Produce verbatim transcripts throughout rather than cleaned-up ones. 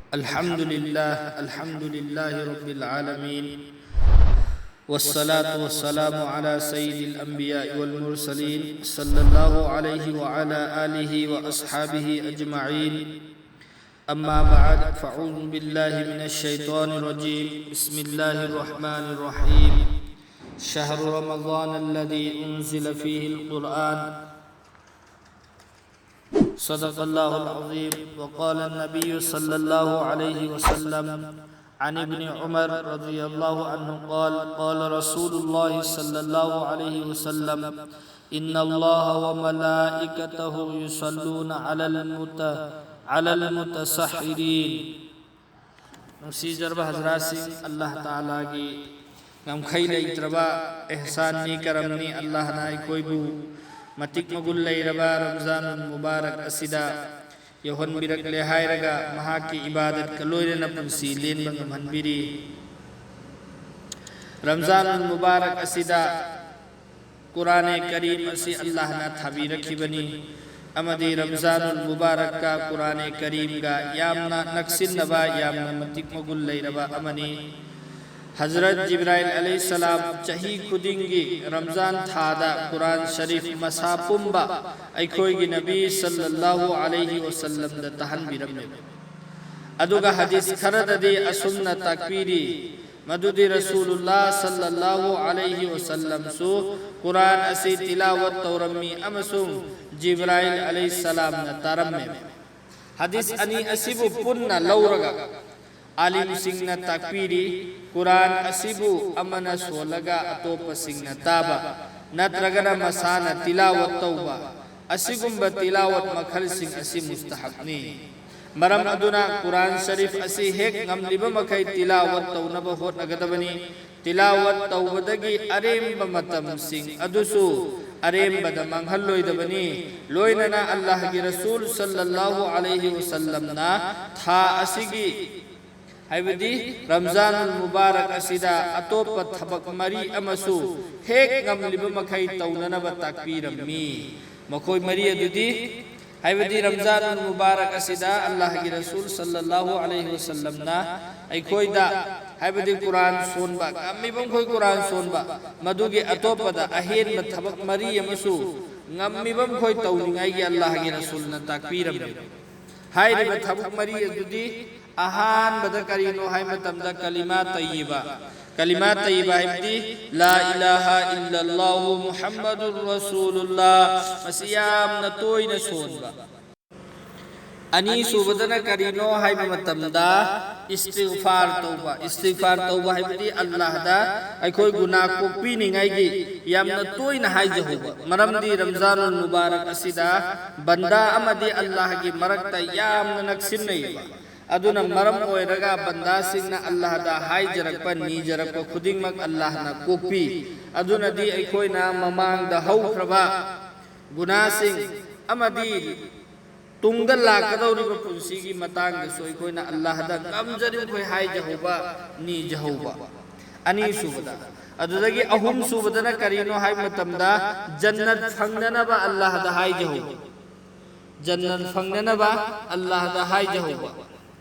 الحمد لله، الحمد لله رب العالمين، والصلاة والسلام على سيد الأنبياء والمرسلين، صلى الله عليه وعلى آله وأصحابه أجمعين. أما بعد، فأعوذ بالله من الشيطان الرجيم. بسم الله الرحمن الرحيم. شهر رمضان الذي أنزل فيه القرآن. صدق الله العظيم. وقال النبي صلى الله عليه وسلم عن ابن عمر رضي الله عنه قال: قال رسول الله صلى الله عليه وسلم: إن الله وملائكته يصلون على المت على المتسحرين. ꯅꯨꯡꯁꯤꯖꯔꯕ ꯍꯖꯔꯥꯠꯁꯤꯡ, ꯑꯜꯂꯥꯍ ꯇꯥꯂꯥꯒꯤ ꯉꯝꯈꯩ ꯂꯩꯇ꯭ꯔꯕ ꯑꯦꯍꯁꯥꯟꯅꯤ, ꯀꯔꯝꯅꯤ꯫ ꯑꯜꯂꯥꯍꯅ ꯑꯩꯈꯣꯏꯕꯨ ꯃꯇꯤꯛ ꯃꯒꯨꯟ ꯂꯩꯔꯕ ꯔꯝꯖꯥꯅꯨꯜ ꯃꯨꯕꯥꯔꯛ ꯑꯁꯤꯗ ꯌꯧꯍꯟꯕꯤꯔꯛꯂꯦ ꯍꯥꯏꯔꯒ ꯃꯍꯥꯛꯀꯤ ꯏꯕꯥꯗꯠꯀ ꯂꯣꯏꯅꯅ ꯄꯨꯟꯁꯤ ꯂꯦꯟꯕ ꯉꯝꯍꯟꯕꯤꯔꯤ꯫ ꯔꯝꯖꯥꯅꯨꯜ ꯃꯨꯕꯥꯔꯛ ꯑꯁꯤꯗ ꯀꯨꯔꯥꯅꯦ ꯀꯔꯤꯝ ꯑꯁꯤ ꯑꯜꯂꯥꯍꯅ ꯊꯥꯕꯤꯔꯛꯈꯤꯕꯅꯤ, ꯑꯃꯗꯤ ꯔꯝꯖꯥꯅꯨꯜ ꯃꯨꯕꯥꯔꯛꯀ ꯀꯨꯔꯥꯅꯦ ꯀꯔꯤꯝꯒ ꯌꯥꯝꯅ ꯅꯛꯁꯤꯟꯅꯕ, ꯌꯥꯝꯅ ꯃꯇꯤꯛ ꯃꯒꯨꯟ ꯂꯩꯔꯕ ꯑꯃꯅꯤ꯫ ꯍꯖꯔꯠ ꯖꯤꯕ꯭ꯔꯥꯏꯜ ꯑꯂꯩꯍꯤꯁꯁꯂꯥꯝ ꯆꯍꯤ ꯈꯨꯗꯤꯡꯒꯤ ꯔꯝꯖꯥꯟ ꯊꯥꯗ ꯀꯨꯔꯥꯟ ꯁꯔꯤꯐ ꯃꯁꯥ ꯄꯨꯝꯕ ꯑꯩꯈꯣꯏꯒꯤ ꯅꯕꯤ ꯁꯜꯂꯜꯂꯥꯍꯨ ꯑꯂꯩꯍꯤ ꯋꯁꯜꯂꯝꯗ ꯇꯥꯍꯟꯕꯤꯔꯝꯃꯤ꯫ ꯑꯗꯨꯒ ꯍꯗꯤꯁ ꯈꯔꯗꯗꯤ ꯑꯁꯨꯝꯅ ꯇꯥꯛꯄꯤꯔꯤ, ꯃꯗꯨꯗꯤ ꯔꯁꯨꯂꯨꯜꯂꯥꯍ ꯁꯜꯂꯜꯂꯥꯍꯨ ꯑꯂꯩꯍꯤ ꯋꯁꯜꯂꯝꯁꯨ ꯀꯨꯔꯥꯟ ꯑꯁꯤ ꯇꯤꯂꯥꯋꯠ ꯇꯧꯔꯝꯃꯤ ꯑꯃꯁꯨꯡ ꯖꯤꯕ꯭ꯔꯥꯏꯜ ꯑꯂꯩꯍꯤꯁꯁꯂꯥꯝꯅ ꯇꯥꯔꯝꯃꯤ꯫ ꯍꯗꯤꯁ ꯑꯅꯤ ꯑꯁꯤꯕꯨ ꯄꯨꯟꯅ ꯂꯧꯔꯒ ꯑꯥꯂꯤꯝꯁꯤꯡꯅ ꯇꯥꯛꯄꯤꯔꯤ, ꯀꯨꯔꯥꯟ ꯑꯁꯤꯕꯨ ꯑꯃꯅ ꯁꯣꯜꯂꯒ ꯑꯇꯣꯞꯄꯁꯤꯡꯅ ꯇꯥꯕ ꯅꯠꯇ꯭ꯔꯒꯅ ꯃꯁꯥꯅ ꯇꯤꯂꯥꯋꯠ ꯇꯧꯕ, ꯑꯁꯤꯒꯨꯝꯕ ꯇꯤꯂꯥꯋꯠ ꯃꯈꯜꯁꯤꯡ ꯑꯁꯤ ꯃꯨꯁꯇꯍꯕꯅꯤ꯫ ꯃꯔꯝ ꯑꯗꯨꯅ ꯀꯨꯔꯥꯟ ꯁꯔꯤꯐ ꯑꯁꯤ ꯍꯦꯛ ꯉꯝꯂꯤꯕ ꯃꯈꯩ ꯇꯤꯂꯥꯋꯠ ꯇꯧꯅꯕ ꯍꯣꯠꯅꯒꯗꯕꯅꯤ꯫ ꯇꯤꯂꯥꯋꯠ ꯇꯧꯕꯗꯒꯤ ꯑꯔꯦꯝꯕ ꯃꯇꯝꯁꯤꯡ ꯑꯗꯨꯁꯨ ꯑꯔꯦꯝꯕꯗ ꯃꯥꯡꯍꯜꯂꯣꯏꯗꯕꯅꯤ꯫ ꯂꯣꯏꯅꯅ ꯑꯜꯂꯥꯍꯒꯤ ꯔꯁꯨꯜ ꯁꯜꯂꯜꯂꯥꯍꯨ ꯑꯂꯩꯍꯤ ꯋꯁꯜꯂꯝꯅ ꯊꯥ ꯑꯁꯤꯒꯤ, ꯍꯥꯏꯕꯗꯤ ꯔꯝꯖꯥꯅꯨꯜ ꯃꯨꯕꯥꯔꯛ ꯑꯁꯤꯗ ꯑꯇꯣꯞꯄ ꯊꯕꯛ ꯃꯔꯤ ꯑꯃꯁꯨ ꯍꯦꯛ ꯉꯝꯂꯤꯕ ꯃꯈꯩ ꯇꯧꯅꯅꯕ ꯇꯥꯛꯄꯤꯔꯝꯃꯤ꯫ ꯃꯈꯣꯏ ꯃꯔꯤ ꯑꯗꯨꯗꯤ ꯍꯥꯏꯕꯗꯤ ꯔꯝꯖꯥꯟ ꯃꯨꯕꯥꯔꯛ ꯑꯁꯤꯗ ꯑꯜꯂꯥꯍꯒꯤ ꯔꯁꯨꯜ ꯁꯜꯂꯜꯂꯥꯍꯨ ꯑꯂꯩꯍꯤ ꯋꯁꯜꯂꯝꯅ ꯑꯩꯈꯣꯏꯗ, ꯍꯥꯏꯕꯗꯤ ꯀꯨꯔꯥꯟ ꯁꯣꯟꯕ, ꯉꯝꯃꯤꯕ ꯃꯈꯣꯏ ꯀꯨꯔꯥꯟ ꯁꯣꯟꯕ, ꯃꯗꯨꯒꯤ ꯑꯇꯣꯞꯄꯗ ꯑꯍꯦꯟꯕ ꯊꯕꯛ ꯃꯔꯤ ꯑꯃꯁꯨ ꯉꯝꯃꯤꯕ ꯃꯈꯣꯏ ꯇꯧꯅꯤꯡꯉꯥꯏꯒꯤ ꯑꯜꯂꯥꯍꯒꯤ ꯔꯁꯨꯜꯅ ꯇꯥꯛꯄꯤꯔꯝꯃꯤ꯫ ꯍꯥꯏꯔꯤꯕ ꯊꯕꯛ ꯃꯔꯤ ꯑꯗꯨꯗꯤ ꯑꯍꯥꯟꯕꯗ ꯀꯔꯤꯅꯣ ꯍꯥꯏꯕ ꯃꯇꯝꯗ ꯀꯂꯤꯃꯥ ꯇꯩꯌꯤꯕ꯫ ꯀꯂꯤꯃꯥ ꯇꯩꯌꯤꯕ ꯍꯥꯏꯕꯗꯤ ꯂꯥ ꯏꯂꯥꯍ ꯏꯜꯂꯜꯂꯥꯍꯨ ꯃꯨꯍꯝꯃꯗꯨꯔ ꯔꯁꯨꯂꯨꯜꯂꯥꯍ꯫ ꯃꯁꯤ ꯌꯥꯝꯅ ꯇꯣꯏꯅ ꯁꯣꯟꯕ꯫ ꯑꯅꯤꯁꯨꯕꯗꯅ ꯀꯔꯤꯅꯣ ꯍꯥꯏꯕ ꯃꯇꯝꯗ ꯏꯁꯇꯤꯒꯐꯥꯔ ꯇꯧꯕ꯫ ꯏꯁꯇꯤꯒꯐꯥꯔ ꯇꯧꯕ ꯍꯥꯏꯕꯗꯤ ꯑꯜꯂꯥꯍꯗ ꯑꯩꯈꯣꯏ ꯒꯨꯅꯥ ꯀꯣꯛꯄꯤꯅꯤꯡꯉꯥꯏꯒꯤ ꯌꯥꯝꯅ ꯇꯣꯏꯅ ꯍꯥꯏꯖꯍꯧꯕ꯫ ꯃꯔꯝꯗꯤ ꯔꯝꯖꯥꯅꯨꯜ ꯃꯨꯕꯥꯔꯛ ꯑꯁꯤꯗ ꯕꯟꯗꯥ ꯑꯃꯗꯤ ꯑꯜꯂꯥꯍꯒꯤ ꯃꯔꯛꯇ ꯌꯥꯝꯅ ꯅꯛꯁꯤꯟꯅꯩꯕ꯫ ꯑꯗꯨꯅ ꯃꯔꯝ ꯑꯣꯏꯔꯒ ꯕꯟꯗꯥꯁꯤꯡꯅ ꯑꯜꯂꯥꯍꯗ ꯍꯥꯏꯖꯔꯛꯄ, ꯅꯤꯖꯔꯛꯄ ꯈꯨꯗꯤꯡꯃꯛ ꯑꯜꯂꯥꯍꯅ ꯀꯣꯛꯄꯤ꯫ ꯑꯗꯨꯅꯗꯤ ꯑꯩꯈꯣꯏꯅ ꯃꯃꯥꯡꯗ ꯍꯧꯈ꯭ꯔꯕ ꯒꯨꯅꯥꯁꯤꯡ ꯑꯃꯗꯤ ꯇꯨꯡꯗ ꯂꯥꯛꯀꯗꯧꯔꯤꯕ ꯄꯨꯟꯁꯤꯒꯤ ꯃꯇꯥꯡꯗꯁꯨ ꯑꯩꯈꯣꯏꯅ ꯑꯜꯂꯥꯍꯗ ꯉꯝꯖꯔꯤꯕ ꯃꯈꯩ ꯍꯥꯏꯖꯍꯧꯕ, ꯅꯤꯖꯍꯧꯕ꯫ ꯑꯅꯤꯁꯨꯕꯗ, ꯑꯗꯨꯗꯒꯤ ꯑꯍꯨꯝꯁꯨꯕꯗꯅ ꯀꯔꯤꯅꯣ ꯍꯥꯏꯕ ꯃꯇꯝꯗ ꯖꯟꯅꯠ ꯐꯪꯅꯅꯕ ꯑꯜꯂꯥꯍꯗ ꯍꯥꯏꯖꯍꯧꯕ꯫ ꯖꯟꯅꯠ ꯐꯪꯅꯅꯕ ꯑꯜꯂꯥꯍꯗ ꯍꯥꯏꯖꯍꯧꯕ꯫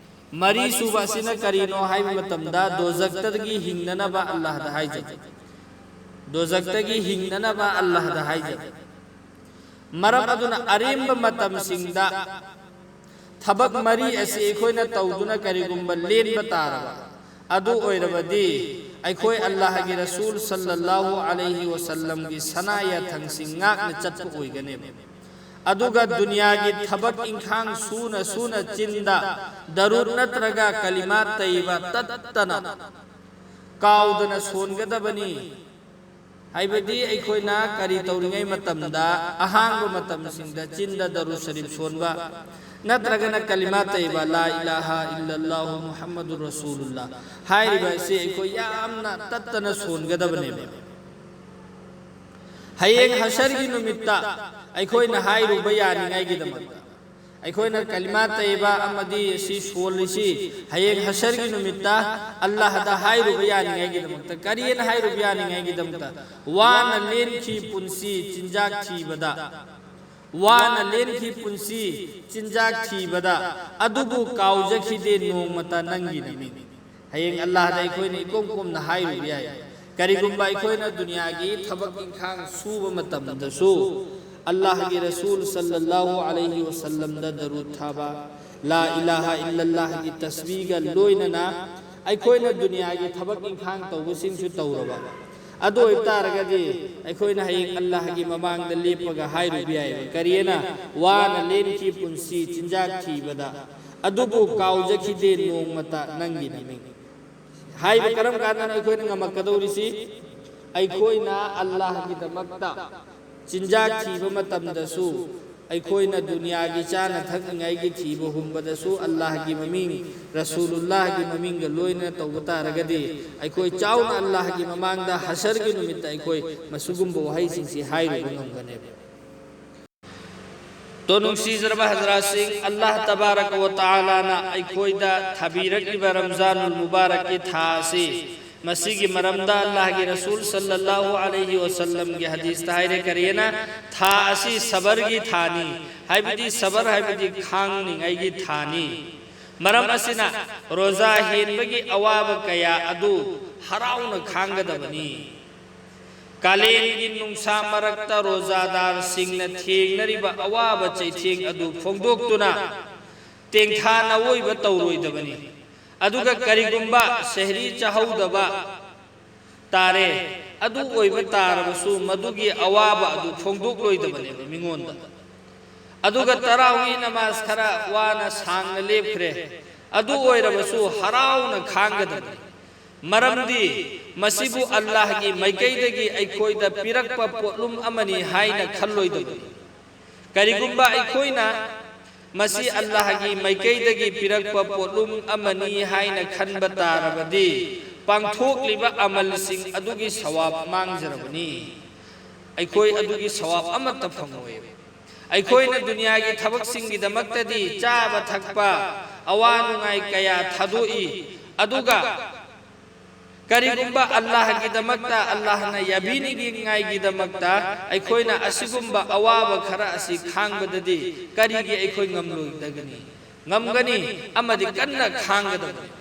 ꯃꯔꯤꯁꯨꯕ ꯑꯁꯤꯅ ꯀꯔꯤꯅꯣ ꯍꯥꯏꯕ ꯃꯇꯝꯗ ꯗꯣꯖꯛꯇꯒꯤ ꯍꯤꯡꯅꯅꯕ ꯑꯜꯂꯥꯍꯗ ꯍꯥꯏꯖꯕ꯫ ꯗꯣꯖꯛꯇꯒꯤ ꯍꯤꯡꯅꯅꯕ ꯑꯜꯂꯥꯍꯗ ꯍꯥꯏꯖꯕ꯫ ꯃꯔꯝ ꯑꯗꯨꯅ ꯑꯔꯦꯝꯕ ꯃꯇꯝꯁꯤꯡꯗ ꯊꯕꯛ ꯃꯔꯤ ꯑꯁꯤ ꯑꯩꯈꯣꯏꯅ ꯇꯧꯗꯨꯅ ꯀꯔꯤꯒꯨꯝꯕ ꯂꯦꯟꯕ ꯇꯥꯔꯕ, ꯑꯗꯨ ꯑꯣꯏꯔꯕꯗꯤ ꯑꯩꯈꯣꯏ ꯑꯜꯂꯥꯍꯒꯤ ꯔꯁꯨꯜ ꯁꯜꯂꯜꯂꯥꯍꯨ ꯑꯂꯩꯍꯤ ꯋꯁꯜꯂꯝꯒꯤ ꯁꯅꯥ ꯌꯥꯊꯪꯁꯤꯡ ꯉꯥꯛꯅ ꯆꯠꯄ ꯑꯣꯏꯒꯅꯦꯕ꯫ ꯑꯗꯨꯒ ꯗꯨꯅꯤꯌꯥꯒꯤ ꯊꯕꯛ ꯏꯪꯈꯥꯡ ꯁꯨꯅ ꯁꯨꯅ ꯆꯤꯟꯗ ꯗꯔꯨꯗ ꯅꯠꯇ꯭ꯔꯒ ꯀꯂꯤꯃꯥ ꯇꯩꯕ ꯇꯠꯇꯅ ꯀꯥꯎꯗꯅ ꯁꯣꯟꯒꯗꯕꯅꯤ꯫ ꯍꯥꯏꯕꯗꯤ ꯑꯩꯈꯣꯏꯅ ꯀꯔꯤ ꯇꯧꯔꯤꯉꯩ ꯃꯇꯝꯗ, ꯑꯍꯥꯡꯕ ꯃꯇꯝꯁꯤꯡꯗ ꯆꯤꯟꯗ ꯗꯔꯨꯗ ꯁꯔꯤꯐ ꯁꯣꯟꯕ, ꯅꯠꯇ꯭ꯔꯒꯅ ꯀꯂꯤꯃꯥ ꯇꯩꯕ, ꯂꯥ ꯏꯂꯥꯍ ꯏꯜꯂꯜꯂꯥꯍꯨ ꯃꯨꯍꯝꯃꯗꯨꯔ ꯔꯁꯨꯂꯨꯜꯂꯥꯍ ꯍꯥꯏꯔꯤꯕ ꯑꯁꯤ ꯑꯩꯈꯣꯏ ꯌꯥꯝꯅ ꯇꯠꯇꯅ ꯁꯣꯟꯒꯗꯕꯅꯦꯕ꯫ ꯍꯌꯦꯡ ꯍꯁꯔꯒꯤ ꯅꯨꯃꯤꯠꯇ ꯑꯩꯈꯣꯏꯅ ꯍꯥꯏꯔꯨꯕ ꯌꯥꯅꯤꯡꯉꯥꯏꯒꯤꯗꯃꯛꯇ, ꯑꯩꯈꯣꯏꯅ ꯀꯂꯤꯃꯥ ꯇꯩꯕ ꯑꯃꯗꯤ ꯑꯁꯤ ꯁꯣꯜꯂꯤꯁꯤ ꯍꯌꯦꯡ ꯍꯁꯔꯒꯤ ꯅꯨꯃꯤꯠꯇ ꯑꯜꯂꯥꯍꯗ ꯍꯥꯏꯔꯨꯕ ꯌꯥꯅꯤꯡꯉꯥꯏꯒꯤꯗꯃꯛꯇ꯫ ꯀꯔꯤꯅ ꯍꯥꯏꯔꯨꯕ ꯌꯥꯅꯤꯡꯉꯥꯏꯒꯤꯗꯃꯛꯇ? ꯋꯥꯅ ꯂꯦꯟꯈꯤ ꯄꯨꯟꯁꯤ ꯆꯤꯟꯖꯥꯛ ꯊꯤꯕꯗ, ꯋꯥꯅ ꯂꯦꯟꯈꯤ ꯄꯨꯟꯁꯤ ꯆꯤꯟꯖꯥꯛ ꯊꯤꯕꯗ, ꯑꯗꯨꯕꯨ ꯀꯥꯎꯖꯈꯤꯗꯦ ꯅꯣꯡꯃꯇ ꯅꯪꯒꯤ ꯅꯃꯤꯡ꯫ ꯍꯌꯦꯡ ꯑꯜꯂꯥꯍꯗ ꯑꯩꯈꯣꯏꯅ ꯏꯀꯣꯝ ꯀꯣꯝꯅ ꯍꯥꯏꯔꯨꯕ ꯌꯥꯏ꯫ ꯀꯔꯤꯒꯨꯝꯕ ꯑꯩꯈꯣꯏꯅ ꯗꯨꯅꯤꯌꯥꯒꯤ ꯊꯕꯛ ꯏꯪꯈꯥꯡ ꯁꯨꯕ ꯃꯇꯝꯗꯁꯨ ꯑꯜꯂꯥꯍꯒꯤ ꯔꯁꯨꯜ ꯁꯜꯂꯜꯂꯥꯍꯨ ꯑꯂꯩꯍꯤ ꯋꯁꯜꯂꯝꯗ ꯗꯔꯨꯗ ꯊꯥꯕ, ꯂꯥ ꯏꯂꯥꯍ ꯏꯜꯂꯜꯂꯥꯍꯒꯤ ꯇꯁꯕꯤꯒ ꯂꯣꯏꯅꯅ ꯑꯩꯈꯣꯏꯅ ꯗꯨꯅꯤꯌꯥꯒꯤ ꯊꯕꯛ ꯏꯪꯈꯥꯡ ꯇꯧꯕꯁꯤꯡꯁꯨ ꯇꯧꯔꯕ, ꯑꯗꯨ ꯑꯣꯏꯕ ꯇꯥꯔꯒꯗꯤ ꯑꯩꯈꯣꯏꯅ ꯍꯌꯦꯡ ꯑꯜꯂꯥꯍꯒꯤ ꯃꯃꯥꯡꯗ ꯂꯦꯞꯄꯒ ꯍꯥꯏꯔꯨꯕ ꯌꯥꯏꯕ, ꯀꯔꯤꯅ? ꯋꯥꯅ ꯂꯦꯟꯈꯤ ꯄꯨꯟꯁꯤ ꯆꯤꯟꯖꯥꯛ ꯊꯤꯕꯗ, ꯑꯗꯨꯕꯨ ꯀꯥꯎꯖꯈꯤꯗꯦ ꯅꯣꯡꯃꯇ ꯅꯪꯒꯤ ꯅꯃꯤꯡ꯫ ꯍꯥꯏꯕ ꯀꯔꯝ ꯀꯥꯟꯗꯅꯣ ꯑꯩꯈꯣꯏꯅ ꯉꯝꯃꯛꯀꯗꯧꯔꯤꯁꯤ? ꯑꯩꯈꯣꯏꯅ ꯑꯜꯂꯥꯍꯒꯤꯗꯃꯛꯇ ꯆꯤꯟꯖꯥꯛ ꯊꯤꯕ ꯃꯇꯝꯗꯁꯨ, ꯑꯩꯈꯣꯏꯅ ꯗꯨꯅꯤꯌꯥꯒꯤ ꯆꯥꯅ ꯊꯛꯅꯤꯡꯉꯥꯏꯒꯤ ꯊꯤꯕ ꯍꯨꯝꯕꯗꯁꯨ ꯑꯜꯂꯥꯍꯒꯤ ꯃꯃꯤꯡ, ꯔꯁꯨꯂꯨꯜꯂꯥꯍꯒꯤ ꯃꯃꯤꯡꯒ ꯂꯣꯏꯅꯅ ꯇꯧꯕ ꯇꯥꯔꯒꯗꯤ, ꯑꯩꯈꯣꯏ ꯆꯥꯎꯅ ꯑꯜꯂꯥꯍꯒꯤ ꯃꯃꯥꯡꯗ ꯍꯁꯔꯒꯤ ꯅꯨꯃꯤꯠꯇ ꯑꯩꯈꯣꯏ ꯃꯁꯤꯒꯨꯝꯕ ꯋꯥꯍꯩꯁꯤꯡꯁꯤ ꯍꯥꯏꯔꯨꯕ ꯉꯝꯒꯅꯦꯕ꯫ ꯇꯣ ꯅꯨꯡꯁꯤꯖꯔꯕ ꯍꯖꯔꯥꯠꯁꯤꯡ, ꯑꯜꯂꯥꯍ ꯇꯕꯥꯔꯛ ꯋ ꯇꯥꯂꯥꯅ ꯑꯩꯈꯣꯏꯗ ꯊꯥꯕꯤꯔꯛꯂꯤꯕ ꯔꯝꯖꯥꯅꯨꯜ ꯃꯨꯕꯥꯔꯛꯀꯤ ꯊꯥ ꯑꯁꯤ, ꯃꯁꯤꯒꯤ ꯃꯔꯝꯗ ꯑꯜꯂꯥꯍꯒꯤ ꯔꯁꯨꯜ ꯁꯜꯂꯜꯂꯥꯍꯨ ꯑꯂꯩꯍꯤ ꯋꯁꯜꯂꯝꯒꯤ ꯍꯗꯤꯁꯇ ꯍꯥꯏꯔꯦ, ꯀꯔꯤꯅ? ꯊꯥ ꯑꯁꯤ ꯁꯕꯔꯒꯤ ꯊꯥꯅꯤ, ꯍꯥꯏꯕꯗꯤ ꯁꯕꯔ ꯍꯥꯏꯕꯗꯤ ꯈꯥꯡꯅꯤꯡꯉꯥꯏꯒꯤ ꯊꯥꯅꯤ꯫ ꯃꯔꯝ ꯑꯁꯤꯅ ꯔꯣꯖꯥ ꯍꯦꯟꯕꯒꯤ ꯑꯋꯥꯕ ꯀꯌꯥ ꯑꯗꯨ ꯍꯔꯥꯎꯅ ꯈꯥꯡꯒꯗꯕꯅꯤ꯫ ꯀꯥꯂꯦꯟꯒꯤ ꯅꯨꯡꯁꯥ ꯃꯔꯛꯇ ꯔꯣꯖꯥꯗꯥꯔꯁꯤꯡꯅ ꯊꯦꯡꯅꯔꯤꯕ ꯑꯋꯥꯕ ꯆꯩꯊꯦꯡ ꯑꯗꯨ ꯐꯣꯡꯗꯣꯛꯇꯨꯅ ꯇꯦꯡꯊꯥ ꯅꯥꯑꯣꯏꯕ ꯇꯧꯔꯣꯏꯗꯕꯅꯤ꯫ ꯑꯗꯨꯒ ꯀꯔꯤꯒꯨꯝꯕ ꯁꯦꯍꯔꯤ ꯆꯥꯍꯧꯗꯕ ꯇꯥꯔꯦ, ꯑꯗꯨ ꯑꯣꯏꯕ ꯇꯥꯔꯕꯁꯨ ꯃꯗꯨꯒꯤ ꯑꯋꯥꯕ ꯑꯗꯨ ꯐꯣꯡꯗꯣꯛꯂꯣꯏꯗꯕꯅꯦꯕ ꯃꯤꯉꯣꯟꯗ꯫ ꯑꯗꯨꯒ ꯇꯔꯥꯋꯤ ꯅꯃꯥꯖ ꯈꯔ ꯋꯥꯅ ꯁꯥꯡꯅ ꯂꯦꯞꯈ꯭ꯔꯦ, ꯑꯗꯨ ꯑꯣꯏꯔꯕꯁꯨ ꯍꯔꯥꯎꯅ ꯈꯥꯡꯒꯗꯕꯅꯤ꯫ ꯃꯔꯝꯗꯤ ꯃꯁꯤꯕꯨ ꯑꯜꯂꯥꯍꯒꯤ ꯃꯥꯏꯀꯩꯗꯒꯤ ꯑꯩꯈꯣꯏꯗ ꯄꯤꯔꯛꯄ ꯄꯣꯠꯂꯨꯝ ꯑꯃꯅꯤ ꯍꯥꯏꯅ ꯈꯜꯂꯣꯏꯗꯕꯅꯤ꯫ ꯀꯔꯤꯒꯨꯝꯕ ꯑꯩꯈꯣꯏꯅ ꯃꯁꯤ ꯑꯜꯂꯥꯍꯒꯤ ꯃꯥꯏꯀꯩꯗꯒꯤ ꯄꯤꯔꯛꯄ ꯄꯣꯠꯂꯨꯝ ꯑꯃꯅꯤ ꯍꯥꯏꯅ ꯈꯟꯕ ꯇꯥꯔꯕꯗꯤ, ꯄꯥꯡꯊꯣꯛꯂꯤꯕ ꯑꯃꯜꯁꯤꯡ ꯑꯗꯨꯒꯤ ꯁꯋꯥꯕ ꯃꯥꯡꯖꯔꯕꯅꯤ꯫ ꯑꯩꯈꯣꯏ ꯑꯗꯨꯒꯤ ꯁꯋꯥꯕ ꯑꯃꯠꯇ ꯐꯪꯂꯣꯏ꯫ ꯑꯩꯈꯣꯏꯅ ꯗꯨꯅꯤꯌꯥꯒꯤ ꯊꯕꯛꯁꯤꯡꯒꯤꯗꯃꯛꯇꯗꯤ ꯆꯥꯕ ꯊꯛꯄ, ꯑꯋꯥ ꯅꯨꯡꯉꯥꯏ ꯀꯌꯥ ꯊꯥꯗꯣꯛꯏ, ꯑꯗꯨꯒ ꯀꯔꯤꯒꯨꯝꯕ ꯑꯜꯂꯥꯍꯒꯤꯗꯃꯛꯇ, ꯑꯜꯂꯥꯍꯅ ꯌꯥꯕꯤꯅꯤꯡꯉꯥꯏꯒꯤꯗꯃꯛꯇ ꯑꯩꯈꯣꯏꯅ ꯑꯁꯤꯒꯨꯝꯕ ꯑꯋꯥꯕ ꯈꯔ ꯑꯁꯤ ꯈꯥꯡꯕꯗꯗꯤ ꯀꯔꯤꯒꯤ ꯑꯩꯈꯣꯏ ꯉꯝꯂꯣꯏꯗꯒꯅꯤ? ꯉꯝꯒꯅꯤ ꯑꯃꯗꯤ ꯀꯟꯅ ꯈꯥꯡꯒꯗꯕꯅꯤ꯫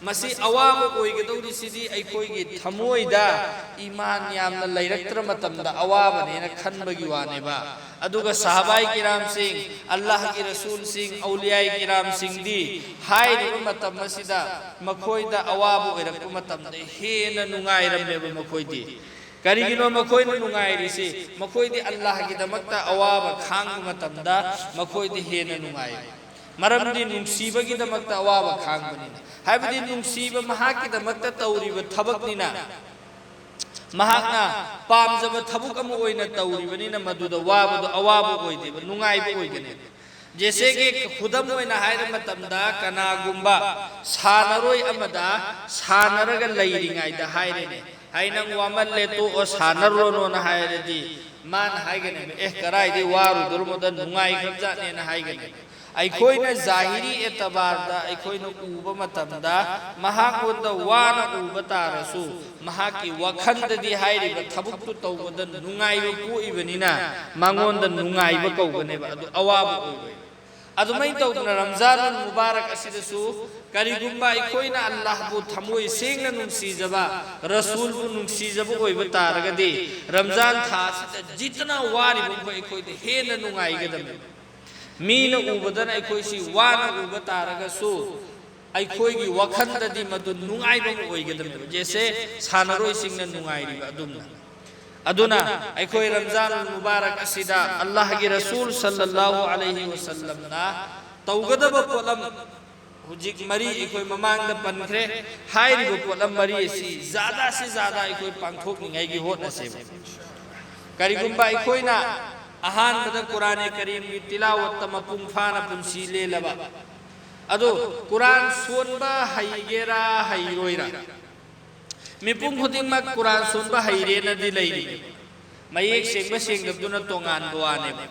ꯃꯁꯤ ꯑꯋꯥꯕ ꯑꯣꯏꯒꯗꯧꯔꯤꯁꯤꯗꯤ ꯑꯩꯈꯣꯏꯒꯤ ꯊꯃꯣꯏꯗ ꯏꯃꯥꯟ ꯌꯥꯝꯅ ꯂꯩꯔꯛꯇ꯭ꯔ ꯃꯇꯝꯗ ꯑꯋꯥꯕꯅꯦꯅ ꯈꯟꯕꯒꯤ ꯋꯥꯅꯦꯕ꯫ ꯑꯗꯨꯒ ꯁꯍꯥꯕꯥꯏ ꯀꯤꯔꯥꯝꯁꯤꯡ, ꯑꯜꯂꯥꯍꯒꯤ ꯔꯁꯨꯜꯁꯤꯡ, ꯑꯧꯂꯤꯌꯥꯏ ꯀꯤꯔꯥꯝꯁꯤꯡꯗꯤ ꯍꯥꯏꯔꯤꯕ ꯃꯇꯝ ꯑꯁꯤꯗ ꯃꯈꯣꯏꯗ ꯑꯋꯥꯕ ꯑꯣꯏꯔꯛꯄ ꯃꯇꯝꯗ ꯍꯦꯟꯅ ꯅꯨꯡꯉꯥꯏꯔꯝꯃꯦꯕ ꯃꯈꯣꯏꯗꯤ꯫ ꯀꯔꯤꯒꯤꯅꯣ ꯃꯈꯣꯏꯅ ꯅꯨꯡꯉꯥꯏꯔꯤꯁꯤ? ꯃꯈꯣꯏꯗꯤ ꯑꯜꯂꯥꯍꯒꯤꯗꯃꯛꯇ ꯑꯋꯥꯕ ꯈꯥꯡꯕ ꯃꯇꯝꯗ ꯃꯈꯣꯏꯗꯤ ꯍꯦꯟꯅ ꯅꯨꯡꯉꯥꯏ꯫ ꯃꯔꯝꯗꯤ ꯅꯨꯡꯁꯤꯕꯒꯤꯗꯃꯛꯇ ꯑꯋꯥꯕ ꯈꯥꯡꯕꯅꯤꯅ, ꯍꯥꯏꯕꯗꯤ ꯅꯨꯡꯁꯤꯕ ꯃꯍꯥꯛꯀꯤꯗꯃꯛꯇ ꯇꯧꯔꯤꯕ ꯊꯕꯛꯅꯤꯅ, ꯃꯍꯥꯛꯅ ꯄꯥꯝꯖꯕ ꯊꯕꯛ ꯑꯃ ꯑꯣꯏꯅ ꯇꯧꯔꯤꯕꯅꯤꯅ ꯃꯗꯨꯗ ꯋꯥꯕꯗꯣ ꯑꯋꯥꯕ ꯑꯣꯏꯗꯦꯕ, ꯅꯨꯡꯉꯥꯏꯕ ꯑꯣꯏꯒꯅꯦꯕ꯫ ꯖꯦꯁꯦꯒꯤ ꯈꯨꯗꯝ ꯑꯣꯏꯅ ꯍꯥꯏꯔ ꯃꯇꯝꯗ ꯀꯅꯥꯒꯨꯝꯕ ꯁꯥꯟꯅꯔꯣꯏ ꯑꯃꯗ ꯁꯥꯟꯅꯔꯒ ꯂꯩꯔꯤꯉꯩꯗ ꯍꯥꯏꯔꯦꯅꯦ, "ꯑꯩ ꯅꯪ ꯋꯥꯃꯜꯂꯦ, ꯇꯣꯛꯑꯣ, ꯁꯥꯟꯅꯔꯨꯔꯅꯣꯅ" ꯍꯥꯏꯔꯗꯤ ꯃꯥꯅ ꯍꯥꯏꯒꯅꯦꯕ, "ꯑꯦ, ꯀꯗꯥꯏꯗꯩ ꯋꯥꯔꯨꯗꯣꯔꯃꯣꯗ, ꯅꯨꯡꯉꯥꯏꯈ꯭ꯔꯕꯖꯥꯠꯅꯦꯅ" ꯍꯥꯏꯒꯅꯦꯕ꯫ ꯑꯩꯈꯣꯏꯅ ꯖꯥꯍꯤꯔꯤ ꯑꯦꯇꯕꯥꯔꯗ ꯑꯩꯈꯣꯏꯅ ꯎꯕ ꯃꯇꯝꯗ ꯃꯍꯥꯛꯉꯣꯟꯗ ꯋꯥꯅ ꯎꯕ ꯇꯥꯔꯁꯨ ꯃꯍꯥꯛꯀꯤ ꯋꯥꯈꯜꯗꯗꯤ ꯍꯥꯏꯔꯤꯕ ꯊꯕꯛꯇꯨ ꯇꯧꯕꯗ ꯅꯨꯡꯉꯥꯏꯕ ꯄꯣꯛꯏꯕꯅꯤꯅ ꯃꯉꯣꯟꯗ ꯅꯨꯡꯉꯥꯏꯕ ꯀꯧꯒꯅꯦꯕ, ꯑꯗꯨ ꯑꯋꯥꯕ ꯑꯣꯏꯔꯣꯏ꯫ ꯑꯗꯨꯃꯥꯏꯅ ꯇꯧꯗꯅ ꯔꯝꯖꯥꯟ ꯃꯨꯕꯥꯔꯛ ꯑꯁꯤꯗꯁꯨ ꯀꯔꯤꯒꯨꯝꯕ ꯑꯩꯈꯣꯏꯅ ꯑꯜꯂꯥꯍꯕꯨ ꯊꯃꯣꯏ ꯁꯦꯡꯅ ꯅꯨꯡꯁꯤꯖꯕ, ꯔꯁꯨꯜꯕꯨ ꯅꯨꯡꯁꯤꯖꯕ ꯑꯣꯏꯕ ꯇꯥꯔꯒꯗꯤ ꯔꯝꯖꯥꯟ ꯊꯥ ꯑꯁꯤꯗ ꯖꯤꯠꯇꯅ ꯋꯥꯔꯤꯕ ꯃꯈꯣꯏ ꯑꯩꯈꯣꯏꯗ ꯍꯦꯟꯅ ꯅꯨꯡꯉꯥꯏꯒꯗꯕꯅꯤ꯫ ꯃꯤꯅ ꯎꯕꯗꯅ ꯑꯩꯈꯣꯏꯁꯤ ꯋꯥꯅ ꯎꯕ ꯇꯥꯔꯒꯁꯨ ꯑꯩꯈꯣꯏꯒꯤ ꯋꯥꯈꯜꯗꯗꯤ ꯃꯗꯨ ꯅꯨꯡꯉꯥꯏꯕ ꯑꯃ ꯑꯣꯏꯒꯗꯕꯅꯦꯕ, ꯖꯦꯁꯦ ꯁꯥꯟꯅꯔꯣꯏꯁꯤꯡꯅ ꯅꯨꯡꯉꯥꯏꯔꯤꯕ ꯑꯗꯨꯝꯅ꯫ ꯑꯗꯨꯅ ꯑꯩꯈꯣꯏ ꯔꯝꯖꯥꯟ ꯃꯨꯕꯥꯔꯛ ꯑꯁꯤꯗ ꯑꯜꯂꯥꯍꯒꯤ ꯔꯁꯨꯜ ꯁꯜꯂꯜꯂꯥꯍꯨ ꯑꯂꯩꯍꯤ ꯋꯁꯜꯂꯝꯅ ꯇꯧꯒꯗꯕ ꯄꯣꯠꯂꯝ ꯍꯧꯖꯤꯛ ꯃꯔꯤ ꯑꯩꯈꯣꯏ ꯃꯃꯥꯡꯗ ꯄꯟꯈ꯭ꯔꯦ꯫ ꯍꯥꯏꯔꯤꯕ ꯄꯣꯠꯂꯝ ꯃꯔꯤ ꯑꯁꯤ ꯖꯥꯗꯥ ꯁꯤ ꯖꯥꯗꯥ ꯑꯩꯈꯣꯏ ꯄꯥꯡꯊꯣꯛꯅꯤꯡꯉꯥꯏꯒꯤ ꯍꯣꯠꯅꯁꯦꯕ꯫ ꯀꯔꯤꯒꯨꯝꯕ ꯑꯩꯈꯣꯏꯅ ꯑꯍꯥꯟꯕꯗ ꯀꯨꯔꯥꯅꯦ ꯀꯔꯤꯝꯒꯤ ꯇꯤꯂꯥꯋꯠꯇ ꯃꯄꯨꯡ ꯐꯥꯅ ꯄꯨꯟꯁꯤ ꯂꯦꯜꯂꯕ, ꯑꯗꯣ ꯀꯨꯔꯥꯟ ꯁꯣꯟꯕ ꯍꯩꯒꯦꯔꯥ ꯍꯩꯔꯣꯏꯔꯥ? ꯃꯤꯄꯨꯝ ꯈꯨꯗꯤꯡꯃꯛ ꯀꯨꯔꯥꯟ ꯁꯣꯟꯕ ꯍꯩꯔꯦꯅꯗꯤ ꯂꯩꯔꯤ꯫ ꯃꯌꯦꯛ ꯁꯦꯡꯕ ꯁꯦꯡꯗꯕꯗꯨꯅ ꯇꯣꯉꯥꯟꯕ ꯋꯥꯅꯦꯕ꯫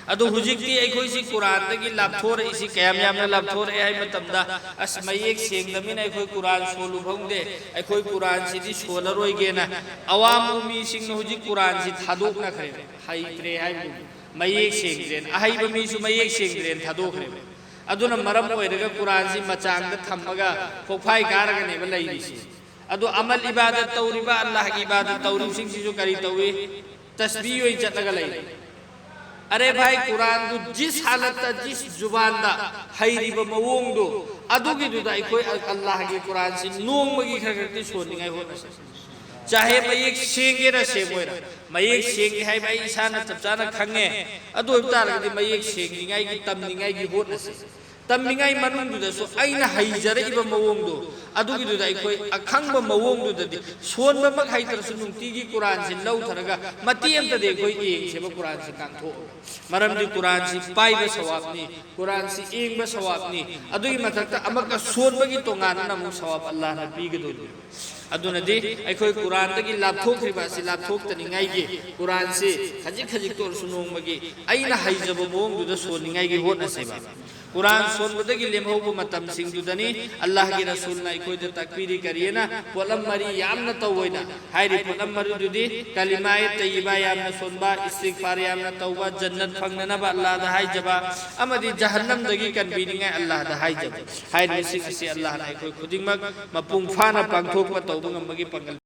ꯑꯗꯣ ꯍꯧꯖꯤꯛꯇꯤ ꯑꯩꯈꯣꯏꯁꯤ ꯀꯨꯔꯥꯟꯗꯒꯤ ꯂꯥꯞꯊꯣꯔꯛꯏꯁꯤ ꯀꯌꯥꯝ ꯌꯥꯝꯅ ꯂꯥꯞꯊꯣꯔꯛꯑꯦ ꯍꯥꯏ ꯃꯇꯝꯗ, ꯑꯁ, ꯃꯌꯦꯛ ꯁꯦꯡꯗꯕꯅꯤꯅ ꯑꯩꯈꯣꯏ ꯀꯨꯔꯥꯟ ꯁꯣꯜꯂꯨ ꯐꯪꯗꯦ, ꯑꯩꯈꯣꯏ ꯀꯨꯔꯥꯟꯁꯤꯗꯤ ꯁꯣꯜꯂꯔꯣꯏꯒꯦꯅ ꯑꯋꯥꯡꯕ ꯃꯤꯁꯤꯡꯅ ꯍꯧꯖꯤꯛ ꯀꯨꯔꯥꯟꯁꯤ ꯊꯥꯗꯣꯛꯅꯈ꯭ꯔꯦ, ꯍꯩꯇ꯭ꯔꯦ ꯍꯥꯏꯕꯗꯨ, ꯃꯌꯦꯛ ꯁꯦꯡꯗ꯭ꯔꯦꯅ, ꯑꯍꯩꯕ ꯃꯤꯁꯨ ꯃꯌꯦꯛ ꯁꯦꯡꯗ꯭ꯔꯦꯅ ꯊꯥꯗꯣꯛꯈ꯭ꯔꯦꯕ꯫ ꯑꯗꯨꯅ ꯃꯔꯝ ꯑꯣꯏꯔꯒ ꯀꯨꯔꯥꯟꯁꯤ ꯃꯆꯥꯡꯗ ꯊꯝꯃꯒ ꯀꯣꯛꯐꯥꯏ ꯀꯥꯔꯒꯅꯦꯕ ꯂꯩꯔꯤꯁꯤ꯫ ꯑꯗꯣ ꯑꯃꯜ ꯏꯕꯥꯗꯠ ꯇꯧꯔꯤꯕ, ꯑꯜꯂꯥꯍꯒꯤ ꯏꯕꯥꯗꯠ ꯇꯧꯔꯤꯕꯁꯤꯡꯁꯤꯁꯨ ꯀꯔꯤ ꯇꯧꯏ? ꯇꯁꯕꯤ ꯑꯣꯏꯅ ꯆꯠꯂꯒ ꯂꯩꯔꯤ꯫ ꯑꯔꯦ ꯚꯥꯏ, ꯀꯨꯔꯥꯟꯗꯨ ꯖꯤꯁ ꯍꯥꯂꯠꯇ, ꯖꯤꯁ ꯖꯨꯕꯥꯟꯗ ꯍꯩꯔꯤꯕ ꯃꯑꯣꯡꯗꯣ, ꯑꯗꯨꯒꯤꯗꯨꯗ ꯑꯩꯈꯣꯏ ꯑꯜꯂꯥꯍꯒꯤ ꯀꯨꯔꯥꯟꯁꯤ ꯅꯣꯡꯃꯒꯤ ꯈꯔ ꯈꯔꯗꯤ ꯁꯣꯟꯅꯤꯡꯉꯥꯏ ꯍꯣꯠꯅꯁꯤ꯫ ꯆꯥꯍꯦ ꯃꯌꯦꯛ ꯁꯦꯡꯒꯦꯔꯥ ꯁꯦꯡꯉꯣꯏꯔꯥ, ꯃꯌꯦꯛ ꯁꯦꯡꯉꯦ ꯍꯥꯏꯕ ꯑꯩ ꯏꯁꯥꯅ ꯆꯞ ꯆꯥꯅ ꯈꯪꯉꯦ꯫ ꯑꯗꯨ ꯑꯣꯏꯕ ꯇꯥꯔꯒꯗꯤ ꯃꯌꯦꯛ ꯁꯦꯡꯅꯤꯡꯉꯥꯏꯒꯤ, ꯇꯝꯅꯤꯡꯉꯥꯏꯒꯤ ꯍꯣꯠꯅꯁꯤ꯫ ꯇꯝꯃꯤꯉꯩ ꯃꯅꯨꯡꯗꯨꯗꯁꯨ ꯑꯩꯅ ꯍꯩꯖꯔꯛꯏꯕ ꯃꯑꯣꯡꯗꯣ, ꯑꯗꯨꯒꯤꯗꯨꯗ ꯑꯩꯈꯣꯏ ꯑꯈꯪꯕ ꯃꯑꯣꯡꯗꯨꯗꯗꯤ, ꯁꯣꯟꯕꯃꯛ ꯍꯩꯇ꯭ꯔꯁꯨ ꯅꯨꯡꯇꯤꯒꯤ ꯀꯨꯔꯥꯟꯁꯤ ꯂꯧꯊꯔꯒ ꯃꯇꯦꯛ ꯑꯝꯇꯗꯤ ꯑꯩꯈꯣꯏ ꯌꯦꯡꯁꯦꯕ, ꯀꯨꯔꯥꯟꯁꯤ ꯀꯥꯡꯊꯣꯛꯑꯒ꯫ ꯃꯔꯝꯗꯤ ꯀꯨꯔꯥꯟꯁꯤ ꯄꯥꯏꯕ ꯁꯋꯥꯕꯅꯤ, ꯀꯨꯔꯥꯟꯁꯤ ꯌꯦꯡꯕ ꯁꯋꯥꯕꯅꯤ, ꯑꯗꯨꯒꯤ ꯃꯊꯛꯇ ꯑꯃꯨꯛꯀ ꯁꯣꯟꯕꯒꯤ ꯇꯣꯉꯥꯟꯅ ꯑꯃꯨꯛ ꯁꯋꯥꯕ ꯑꯜꯂꯥꯍꯅ ꯄꯤꯒꯗꯣꯏꯅꯤ꯫ ꯑꯗꯨꯅꯗꯤ ꯑꯩꯈꯣꯏ ꯀꯨꯔꯥꯟꯗꯒꯤ ꯂꯥꯞꯊꯣꯛꯈ꯭ꯔꯤꯕ ꯑꯁꯤ ꯂꯥꯞꯊꯣꯛꯇꯅꯤꯡꯉꯥꯏꯒꯤ, ꯀꯨꯔꯥꯟꯁꯤ ꯈꯖꯤꯛ ꯈꯖꯤꯛꯇ ꯑꯣꯏꯔꯁꯨ ꯅꯣꯡꯃꯒꯤ ꯑꯩꯅ ꯍꯩꯖꯕ ꯃꯑꯣꯡꯗꯨꯗ ꯁꯣꯟꯅꯤꯡꯉꯥꯏꯒꯤ ꯍꯣꯠꯅꯁꯦꯕ꯫ ꯀꯨꯔꯥꯟ ꯁꯣꯟꯕꯗꯒꯤ ꯂꯦꯝꯍꯧꯕ ꯃꯇꯝꯁꯤꯡꯗꯨꯗꯅꯤ ꯑꯜꯂꯥꯍꯒꯤ ꯔꯁꯨꯜꯅ ꯑꯩꯈꯣꯏꯗ ꯇꯥꯛꯄꯤꯔꯤ ꯀꯔꯤꯅ? ꯄꯣꯠꯂꯝ ꯃꯔꯤ ꯌꯥꯝꯅ ꯇꯧꯑꯣꯏꯅ꯫ ꯍꯥꯏꯔꯤ ꯄꯣꯠꯂꯝ ꯃꯔꯤꯗꯨꯗꯤ ꯀꯂꯤꯃꯥ ꯇꯩꯌꯤꯕꯥ ꯌꯥꯝꯅ ꯁꯣꯟꯕ, ꯏꯁꯇꯤꯒꯐꯥꯔ ꯌꯥꯝꯅ ꯇꯧꯕ, ꯖꯟꯅꯠ ꯐꯪꯅꯅꯕ ꯑꯜꯂꯥꯍꯗ ꯍꯥꯏꯖꯕ, ꯑꯃꯗꯤ ꯖꯍꯟꯅꯝꯗꯒꯤ ꯀꯟꯕꯤꯅꯤꯡꯉꯥꯏ ꯑꯜꯂꯥꯍꯗ ꯍꯥꯏꯖꯕ꯫ ꯍꯥꯏꯔꯤꯕꯁꯤꯡ ꯑꯁꯤ ꯑꯜꯂꯥꯍꯅ ꯑꯩꯈꯣꯏ ꯈꯨꯗꯤꯡꯃꯛ ꯃꯄꯨꯡ ꯐꯥꯅ ꯄꯥꯡꯊꯣꯛꯄ ꯇꯧꯕ ꯉꯝꯕꯒꯤ ꯄꯥꯡꯒꯜ